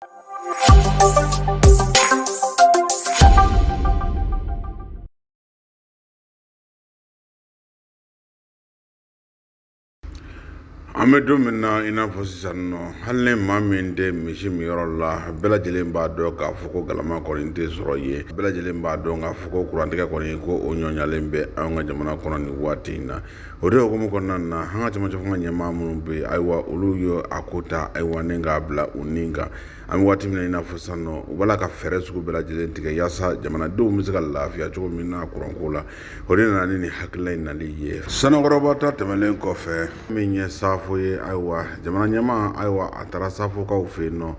An bɛ don min na i n'a fɔ sisan nɔ, hali ni maa min tɛ misi min yɔrɔ la, bɛɛ lajɛlen b'a dɔn k'a fɔ ko galama kɔni tɛ sɔrɔ yen. Bɛɛ lajɛlen b'a dɔn k'a fɔ ko kurantigɛ kɔni ko o ɲɔɲalen bɛ an ka jamana kɔnɔ nin waati in na. O de hukumu kɔnɔna na, an ka cɛmancɛ fanga ɲɛmaa minnu bɛ yen, ayiwa, olu ye a ko ta, ayiwa, ni k'a bila u ni kan. An bɛ waati min na i n'a fɔ sisan nɔ, u b'a la ka fɛɛrɛ sugu bɛɛ lajɛlen tigɛ yaasa jamanadenw bɛ se ka lafiya cogo min na kuranko la. O de nana ni nin hakilila in nali ye. Sanankɔrɔba ta tɛmɛnen kɔfɛ, min ye Safo ye, ayiwa, jamana ɲɛmaa, ayiwa, a taara Safokaw fɛ yen nɔ.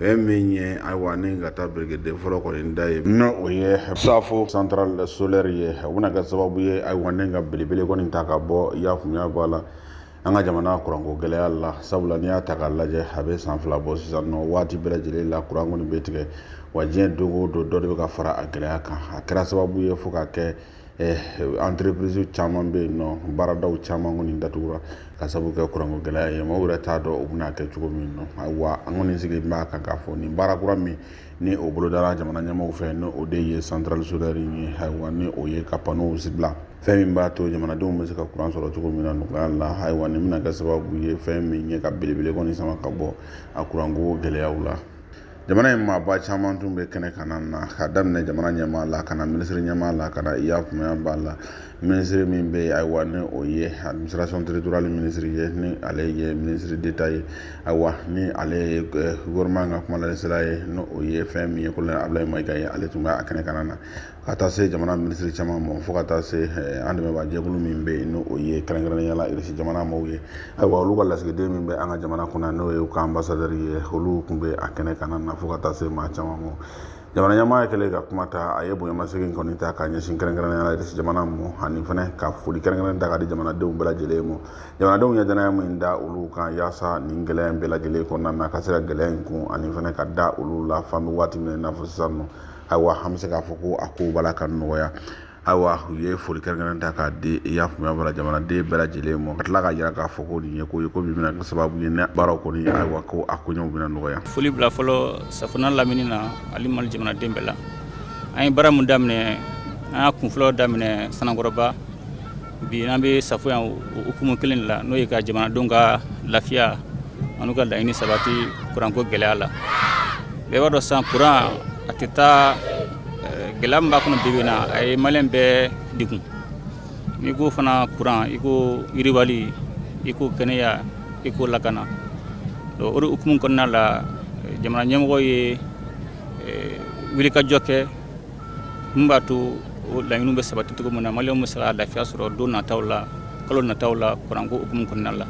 Fɛn min ye, ayiwa, ni ka taa birikiden fɔlɔ kɔni da ye, n'o o ye Safo centrale solaire ye, o bɛna kɛ sababu ye, ayiwa, ni ka belebele kɔni ta ka bɔ, i y'a faamuya b'a la, an ka jamana kuranko gɛlɛya la. Sabula n'i y'a ta k'a lajɛ, a bɛ san 2 bɔ sisan nɔ, waati bɛɛ lajɛlen la kuran kɔni bɛ tigɛ, wa diɲɛ don o don dɔ de bɛ ka fara a gɛlɛya kan. A kɛra sababu ye fo ka kɛ entreprise caman bɛ yen nɔ, baaradaw caman kɔni datugura ka sababu kɛ kuranko gɛlɛya ye. Maaw yɛrɛ t'a dɔn u bɛna kɛ cogo min nɔ. Ayiwa, an kɔni sigi b'a kan k'a fɔ nin baara kura min ni o bolodara jamana ɲɛmaaw fɛ, ni o de ye centrale solaire ye, ayiwa, ni o ye ka panneau bila, fɛn min b'a to jamanadenw bɛ se ka kuran sɔrɔ cogo min na nɔgɔya la, ayiwa, nin bɛna kɛ sababu ye fɛn min ye ka belebele kɔni sama ka bɔ a kuranko gɛlɛyaw la. Jamana in maaba caman tun bɛ kɛnɛ kan na, ka daminɛ jamana ɲɛmaa la, ka na minisiri ɲɛmaa la, ka na, i y'a faamuya b'a la, minisiri min bɛ yen, ayiwa, ni o ye administration territoriale minisiri ye, ni ale ye ministre d'État ye, ayiwa, ni ale ye gouvernement ka kumalasela ye, ni o ye fɛn min ye colonel Abulayi Mayiga ye, ale tun bɛ a kɛnɛ kan na, ka taa se jamana minisiri caman ma, fo ka taa se an dɛmɛbaa jɛkulu min bɛ yen, n'o ye kɛrɛnkɛrɛnnenya la Irisi jamana maaw ye. Ayiwa, olu ka lasigiden min bɛ an ka jamana kɔnɔ, n'o ye u ka ambassadeur ye, olu tun bɛ a kɛnɛ kan na, fo ka taa se maa caman ma. Jamana ɲɛmaa kɛlen ka kuma ta, a ye bonyamasegin kɔni ta ka ɲɛsin kɛrɛnkɛrɛnnenya la Irisi jamana ma, ani fana ka foli kɛrɛnkɛrɛnnen ta ka di jamanadenw bɛɛ lajɛlen ma. Jamanadenw ye danaya min da olu kan yaasa nin gɛlɛya in bɛɛ lajɛlen kɔnɔna na ka se ka gɛlɛya in kun, ani fana ka da olu la fan bɛ waati min na i n'a fɔ sisan nɔ, ayiwa, an bɛ se k'a fɔ ko a kow b'a la ka nɔgɔya. Ayiwa, u ye foli kɛrɛnkɛrɛn ta k'a di, i y'a faamuya b'a la, jamanaden bɛɛ lajɛlen ma, ka tila k'a jira k'a fɔ ko nin ye ko ye ko min bɛna kɛ sababu ye ni baaraw kɔni, ayiwa, ko a koɲɛw bɛna nɔgɔya. Foli bila fɔlɔ Safo n'a lamini na ani Mali jamanaden bɛɛ la. An ye baara min daminɛ, an y'a kun fɔlɔ daminɛ Sanankɔrɔba, bi an bɛ Safo yan, o hukumu kelen de la, n'o ye ka jamanadenw ka lafiya an'u ka laɲini sabati kuranko gɛlɛya la. Bɛɛ b'a dɔn sisan kuran a tɛ taa, gɛlɛya min b'a kɔnɔ bi bi in na, a ye maliyɛn bɛɛ degun. N'i ko fana kuran, i ko yiriwali, i ko kɛnɛya, i ko lakana. Donc o de hukumu kɔnɔna la, jamana ɲɛmɔgɔ ye wulikajɔ kɛ min b'a to o laɲiniw bɛ sabati cogo min na, maliyɛnw bɛ se ka lafiya sɔrɔ don nataw la, kalo nataw la, kuranko hukumu kɔnɔna la.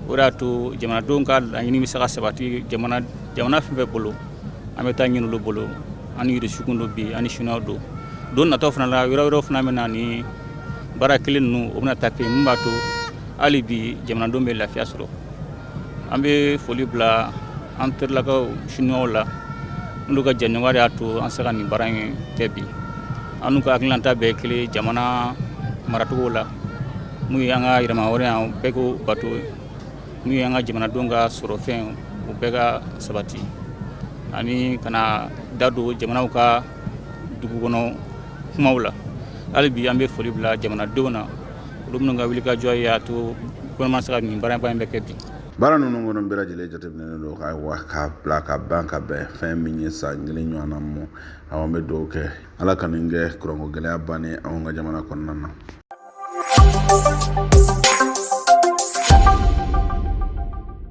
O de y'a to jamanadenw ka laɲini bɛ se ka sabati jamana jamana fɛn fɛn bolo, an bɛ taa ɲini olu bolo. An ni Irisiw don bi, an ni Siniwaw don. Don nataw fana la, yɔrɔ wɛrɛw fana bɛ na ni baara kelen ninnu, o bɛna taa kɛ min b'a to hali bi jamanadenw bɛ lafiya sɔrɔ. An bɛ foli bila an terilakaw Siniwaw la, n'olu ka jɛɲɔgɔnya de y'a to an se ka nin baara in kɛ bi. An n'u ka hakilinata bɛɛ ye kelen jamana maracogo la, mun ye an ka yɛrɛmahɔrɔnya bɛɛ k'o bato, mun ye an ka jamanadenw ka sɔrɔfɛn o bɛɛ ka sabati, ani kana da don jamanaw ka dugu kɔnɔ kumaw la. Hali bi an bɛ foli bila jamanadenw na, olu minnu ka wulikajɔ y'a to gouvernement se ka nin baaraba in bɛɛ kɛ bi. Baara ninnu kɔni bɛɛ lajɛlen jateminɛnen don, ayiwa, k'a bila ka ban ka bɛn fɛn min ye san 1 ɲɔgɔnna ma. Awa, an bɛ dugawu kɛ, Ala ka nin kɛ kuranko gɛlɛya bannen anw ka jamana kɔnɔna na.